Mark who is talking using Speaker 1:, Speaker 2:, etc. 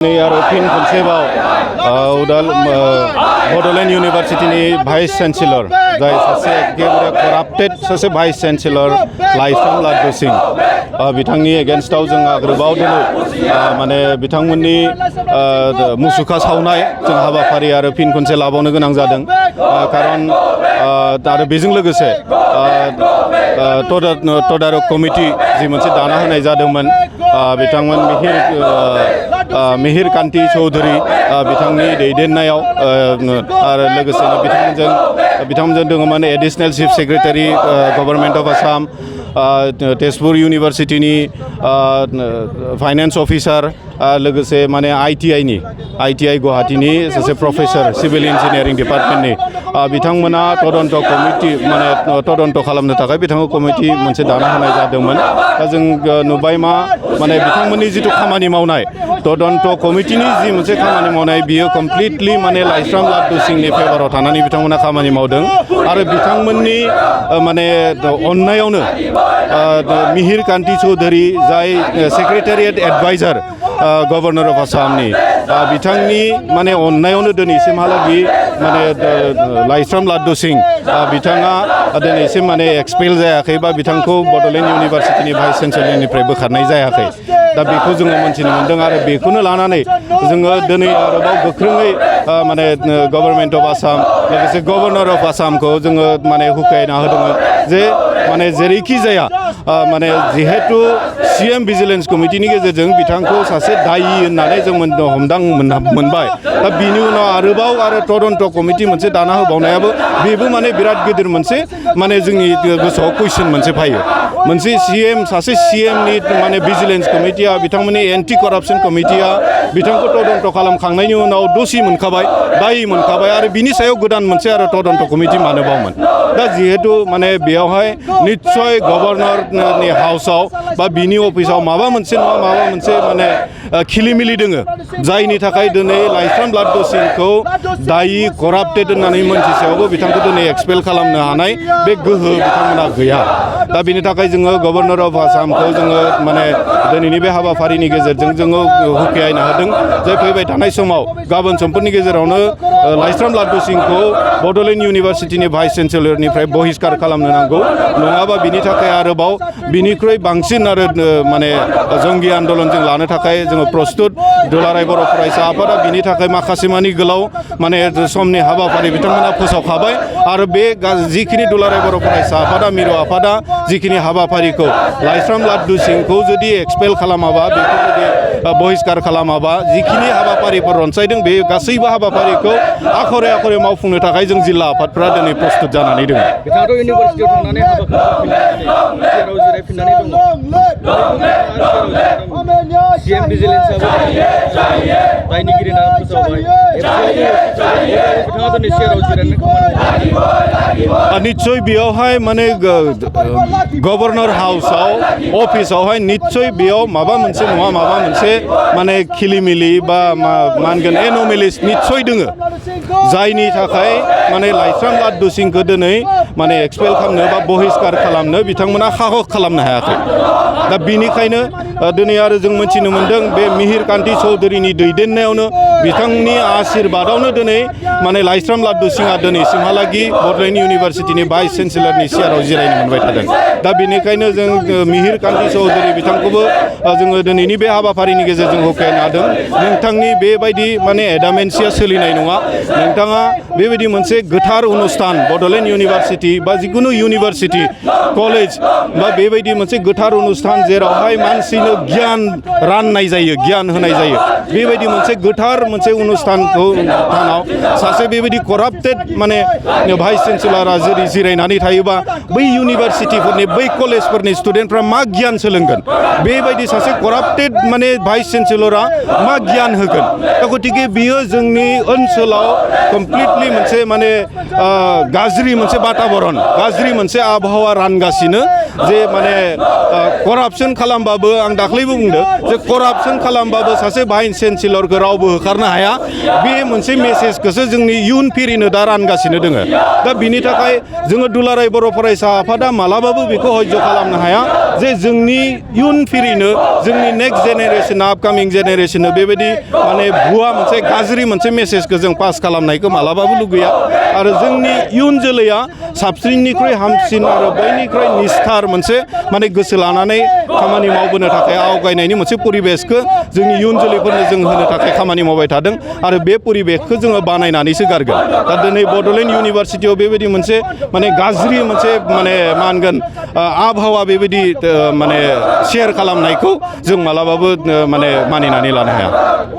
Speaker 1: आरो फिन खनसेबाव Bodoland इउनिभार्सिटिनि vice chancellor जाय सासे एकेबारे कराप्टेड सासे भाइस चेन्सेलर लाइस्राम लाद्दु सिं बिथांनि एगेन्स्टआव जों आरोबाव दिनै माने बिथांमोननि मुसुखा सावनाय जों हाबाफारि आरो फिन खनसे लाबावनो गोनां जादों खारन आरो बेजों लोगोसे तदारक कमिटि जि मोनसे दाना होनाय जादोंमोन बिथांमोन मिहिर कान्ति चौधुरी बिथांनि दैदेननायाव आरो लोगोसेनो बिथांमोनजों दङमोन additional chief secretary government of Assam Tezpur इउनिभार्सिटिनि फाइनेन्स अफिसार लोगोसे माने आइटिआइ गुवाहाटीनि सासे प्रफेसर सिभिल इन्जिनियारिं डिपार्टमेन्टनि बिथांमोना तदन्त कमिटि माने तदन्त खालामनो थाखाय बिथांखौ कमिटि मोनसे दाना होनाय जादोंमोन दा जों नुबाय माने बिथांमोननि जिथु खामानि मावनाय तदन्त कमिटिनि जि मोनसे खामानि मावनाय बियो कमप्लिटलि माने लाइस्राम लाद्दु सिंनि फेभाराव थानानै बिथांमोना खामानि मावदों आरो बिथांमोननि माने अननायावनो मिहिर कान्ति चौधुरी जाय सेक्रेटारियेट एडभाइजार गभर्नर अफ आसामनि बिथांनि माने अननायावनो दिनैसिमहालागै माने लाइस्राम लाद्दु सिं बिथाङा दिनैसिम माने एक्सपेल जायाखै बा बिथांखौ बड'लेण्ड इउनिभार्सिटिनि भाइस चेन्सेलरनिफ्राय बोखारनाय जायाखै दा बेखौ जोङो मोनथिनो मोन्दों आरो बेखौनो लानानै जोङो दिनै आरोबाव गोख्रोङै माने गभर्नमेन्ट अफ आसाम लोगोसे गभर्नर अफ आसामखौ जोङो माने हुखायना होदोंमोन जे माने जेरैखि जाया माने जिहेतु सिएम भिजिलेन्स कमिटिनि गेजेरजों बिथांखौ सासे दायि होननानै जों हमदां मोनबाय दा बिनि उनाव आरोबाव तदन्त कमिटि मोनसे दाना होबावनायाबो बेबो माने बिराद गिदिर मोनसे माने जोंनि गोसोआव कुइसन मोनसे फैयो मोनसे सासे सिएमनि माने भिजिलेन्स कमिटिया बिथांमोननि एन्टि करापसन कमिटिया बिथांखौ तदन्त खालामखांनायनि उनाव दोषि मोनखाबाय दायि मोनखाबाय आरो बिनि सायाव गोदान मोनसे आरो तदन्त कमिटि मानोबावमोन दा जिहेतु माने बेयावहाय निस्सय गभर्नरनि हाउसआव बा बिनि अफिसाव माबा मोनसे नङा माबा मोनसे माने खिलिमिलि दोङो जायनि थाखाय दिनै लाइस्राम लाद्दु सिंखौ दायि कराप्टेड होननानै मोनथिसेयावबो बिथांखौ दिनै एक्सपेल खालामनो हानाय बे गोहो बिथांमोना गैया दा बेनि थाखाय जोङो गभर्नर अफ आसामखौ जोङो माने दिनैनि बे हाबाफारिनि गेजेरजों जोङो हुखियायना होदों जे फैबाय थानाय समाव गाबोन समफोरनि गेजेरावनो लाइस्राम लाद्दु सिंखौ बड'लेण्ड इउनिभार्सिटिनि भाइस चेन्सेलरनिफ्राय बहिष्कार खालामनो नांगौ नङाबा बिनि थाखाय आरोबाव बिनिख्रुइ बांसिन आरो माने जंगि आन्दलन जों लानो थाखाय जोङो प्रस्तुत दुलाराय बर' फरायसा आफादा बिनि थाखाय माखासे मानि गोलाव माने समनि हाबाफारि बिथांमोना फोसावखाबाय आरो बे जिखिनि दुलाराय बर' फरायसा आफादा मिरु आफादा जिखिनि हाबाफारिखौ लाइस्राम लाद्दु सिंखौ जुदि एक्सपेल खालामाबा बेखौ जुदि बहिष्कार खालामाबा जिखिनि हाबाफारिफोर रनसायदों बे गासैबो हाबाफारिखौ आखरे मावफुंनो थाखाय जों जिल्ला आफादफोरा दिनै प्रस्तुत जानानै दङ
Speaker 2: बिथाङाथ' इउनिभार्सिटियाव थांनानै हाबाखौ जिरायफिननानै दङ सिएम भिजिलेन्सआबो दायनिगिरि होनना फोसावबाय बिथाङा दिनै सिआरआव जिरायनानै
Speaker 1: निस्सय बेयावहाय माने गभर्नर हाउसआव अफिसावहाय निस्सय बेयाव माबा मोनसे नङा माबा मोनसे माने खिलिमिलि बा मा होनगोन एन'मेलिस निस्सय दोङो जायनि थाखाय माने लाइस्राम लाद्दु सिंखौ दिनै माने एक्सपेल खालामनो बा बहिष्कार खालामनो बिथांमोना साहस खालामनो हायाखै दा बिनिखायनो दिनै आरो जों मिथिनो मोन्दों बे मिहिर कान्ति चौधुरीनि दैदेननायावनो बिथांनि आशीर्बादावनो दिनै माने लाइस्राम लाद्दु सिंआ दिनैसिमहालागै बड'लेण्ड इउनिभार्सिटिनि भाइस चेन्सेलरनि सियाराव जिरायनो मोनबाय थादों दा बेनिखायनो जों मिहिर कान्ति चौधुरी बिथांखौबो जोङो दिनैनि बे हाबाफारिनि गेजेरजों हुखायनो हादों नोंथांनि बेबायदि माने एडामेन्सिया सोलिनाय नङा नोंथाङा बेबायदि मोनसे गोथार अनुस्थान बड'लेण्ड इउनिभार्सिटि बा जिखुनु इउनिभार्सिटि कलेज बा बेबायदि मोनसे गोथार अनुस्थान जेरावहाय मानसिनो गियान राननाय जायो गियान होनाय जायो बेबायदि मोनसे गोथार मोनसे अनुस्थानखौ थानाव सासे बेबायदि कराप्टेड माने भाइस चेन्सेलरा जुदि जिरायनानै थायोबा बै इउनिभार्सिटिफोरनि बै कलेजफोरनि स्टुडेन्टफ्रा मा गियान सोलोंगोन बेबायदि सासे कराप्टेड माने भाइस चेन्सेलरा मा गियान होगोन दा गतिके बियो जोंनि ओनसोलाव कमप्लिटलि मोनसे माने गाज्रि मोनसे बाताबरन गाज्रि मोनसे आबहावा रानगासिनो जे माने करापसन खालामबाबो आं दाख्लैबो बुंदों जे करापसन खालामबाबो सासे भाइस चेन्सेलरखौ रावबो होखारनो हरनो हाया बे मोनसे मेसेजखौसो जोंनि इयुन फिरिनो दा रानगासिनो दोङो दा बिनि थाखाय जोङो दुलाराय बर' फरायसा आफादा मालाबाबो बेखौ हयज' खालामनो हाया जे जोंनि इयुन फिरिनो जोंनि नेक्स्ट जेनेरेसन आपकामिं जेनेरेसननो बेबायदि माने भुवा मोनसे गाज्रि मोनसे मेसेजखौ जों पास खालामनायखौ मालाबाबो लुगैया आरो जोंनि इयुन जोलैया साबसिननिख्रुइ हामसिन आरो बयनिख्रुइ निस्थार मोनसे माने गोसो लानानै खामानि मावबोनो थाखाय आवगायनायनि मोनसे परिबेसखौ जोंनि इयुन जोलैफोरनो जों होनो थाखाय खामानि मावबाय थादों आरो बे परिबेसखौ जोङो बानायनानैसो गारगोन दा दिनै बड'लेण्ड इउनिभारसिटियाव बेबायदि मोनसे माने गाज्रि मोनसे माने मा होनगोन आबहावा बेबायदि माने शेयार खालामनायखौ जों मालाबाबो माने मानिनानै लानो हाया